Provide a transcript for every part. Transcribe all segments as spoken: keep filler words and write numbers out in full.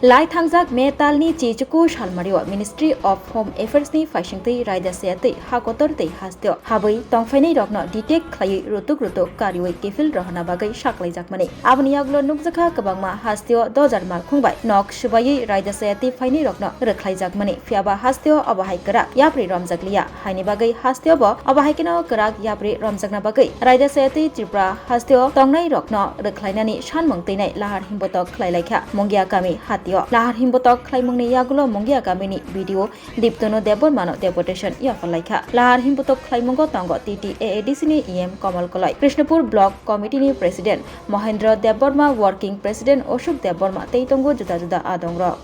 Lai thangjak May talni chichuku salmario Ministry of Home Affairs ni phaisingtwi raida sayatwi ha kotor tei hasteo habwi tongphainai rokno detect khlaiwi rutuk rutuk kariwi kiphil rohorna bagwi saklaijakmani. Aboni yagulo nukjakha kwbangma hasteo dojar malkhung bai nok swbaiwi raida sayatwi phainai rokno rwkhlaijakmani. Phiyaba hasteo obo hai kwrak yapri romjakliya. Haini bagwi hasteo bo obo hai kheno kwrak yapri romjakna bagwi raida sayatwi Tripura hasteo tongnai rokno rwkhlainani sanmung twinai lahar himbotok khlai laikha Mungia kami hatio. Lahar himbotok khlaimungni yagulo Mungia kamini B D O Diptono Debbarmano deputation yapharlaikha. Lahar himbotok khlaimungo tongo T T A A D C ni E M Komal Koloi, Krishnapur Block Committee ni President Mohendra Debbarma, Working President Ashok Debbarma tei tongo juda juda adongrok.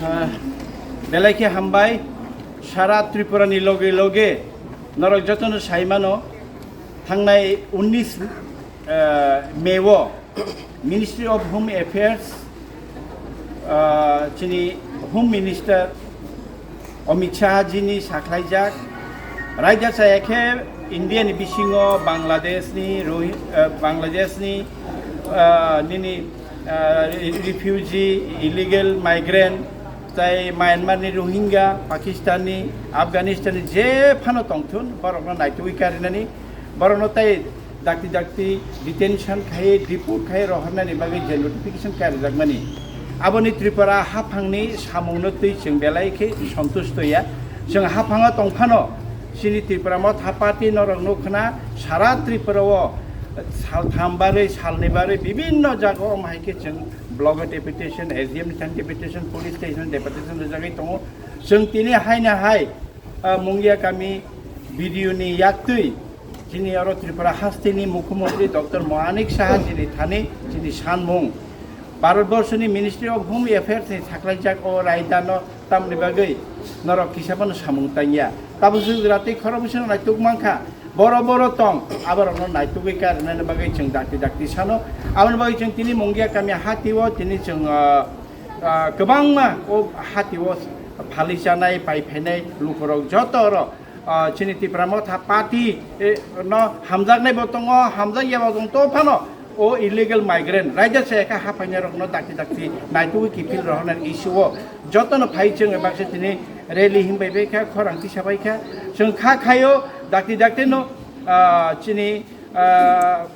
Ah, belai khe hambai, sara Tripura ni loge loge norok jotono saimano, thangnai unnish, ah, May o Ministry of Home Affairs, ah, chini Home Minister Amit Shah ji ni sakhlaijak, raida chaya khe India ni bisingo Bangladesh ni Rohi-, ah, Bangladesh ni, ah, nini, ah, re-, refugee, illegal migrant, tai Myanmar ni Rohingya, Pakistan ni, Afghanistan ni je phano tongthun, borokno naitugwi karinani, borokno tai dakti dakti detention khai, deport khai rohornani bagwi je notification karijakmani, aboni Tripura haphangni samungno twi chwng belai khe sontusto ya. Chwng haphango tongphano chini Tripura Motha Party norok nukkhna sara Tripura o saltham barwi, salni barwi bibinno jaga o hai khe chwng block o deputation, S D M ni thani deputation, police station deputation rijagwi tongo. Chwng tini haino hai, ah, Mungia kami B D O ni yaktwi chini oro Tripura hasteni Mukhyamantri Doctor Manik Saha jini thani chini sanmung, Bharat Borshoni Ministry of Home Affairs ni saklaijak o raidano tamni bagwi norok kisa phano samung tangya. Tabuk jwra tei khorokbwsano naituk mankha, boro boro tong, aborokno naitugwi karinani bagwi chwng dakti dakti sano. Aboni bagwi chwng tini Mungia kami hatio tini chwng, ah, ah, kwbangma o hatio phalwi chanai, pai phainai lukurok joto oro, ah, chini Tipra Motha Party, eh, no hamjaknai bo tongo, hamjakya bo tongo, to phano o illegal migrant raida chaya khe haphainai rokno dakti dakti naitugwi kiphil rohornani issue o jotono phai chwng baksa tini rally himbai bai kha, khorang tisa bai kha, chwng kha khaio dakti dakti no, ah, chini, ah,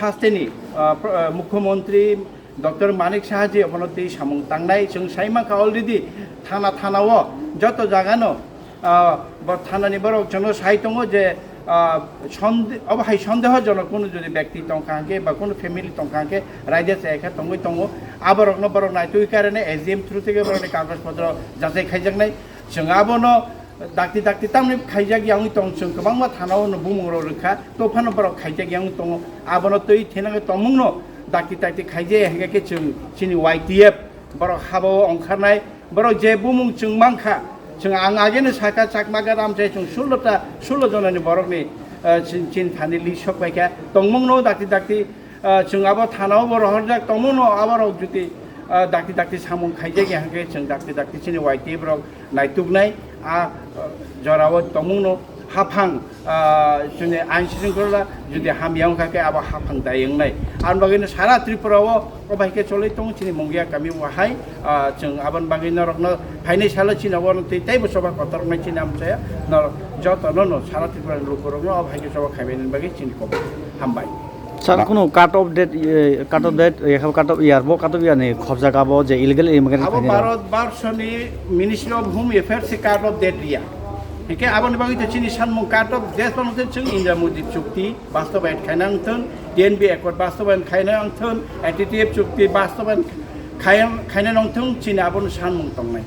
hasteni, ah, pr-, ah, Mukhyamantri Doctor Manik Saha ji abono tei samung tangnai. Chwng sai mankha already thana thana o joto jaga no, ah, bo thana ni borok chwngno sai tongo je, ah, sonde-, obo hai sondeho jonok kunu jodi byakti tongkha hwnkhe ba kunu family tongkha hwnkhe raida chaya khe tongwi tongo. Aborokno borok naitugwi karene S D M through theke borokni kagoj potro jachai khaijaknai. Chwng abono dakti dakti tamni khaijak yangwi tong, chwng kwbangma thana-o no bumung rok rwkha, to phano borok khaijak yangwi tongo. Abono twi thinangwi tongmungno dakti dakti khaijak ya hwnkhe chwng chini Y T F borok haba-o ongkharnai, borok je bumung chwng mankha, chwng ang ageno saka Chakma gadam se chwng sullo ta, sullo jonani borokni, eh, chin, chin thani list sok paikha, tongmungno dakti dakti Ah, chwng abo thana-o bo rohorjak tongmano, aborok jodi, ah, dakti dakti samung khaijak ya hwnkhe chwng dakti dakti chini Y T F rok naituknai, ah, jorao tongmano haphang, ah, chini ain shringkhola jodi hamya wngkha khe abo haphang dai wngnai. Aboni bagwino sara Tripura-o obo hai khe cholwi tongo chini Mungia kami o hai, ah, chwng aboni bagwi norokno phainai salo chini obo tei teibo choba kotor wngnai chini amchaya norok jotono no sara Tripura ni lukurokno obo hai khe choba khaibaini bagwi chini kok hambai. Sir, ba- khunu cut off date, eh, cut off date, eh, cut off year bo, cut off year ni khobjak abo je illegal immigrant abo phainai rok. Bharat Borshoni Ministry of Home Affairs se cut off date riya. Hingke aboni bagwi to chini sanmung cut off date phano se chwng Indira Modi chukti bastobayan khaina wngthun, T N B accord bastobayan khaina wngthun, N T T F chukti bastobayan khaina, khaina wngthun, chini abono sanmung tongnai.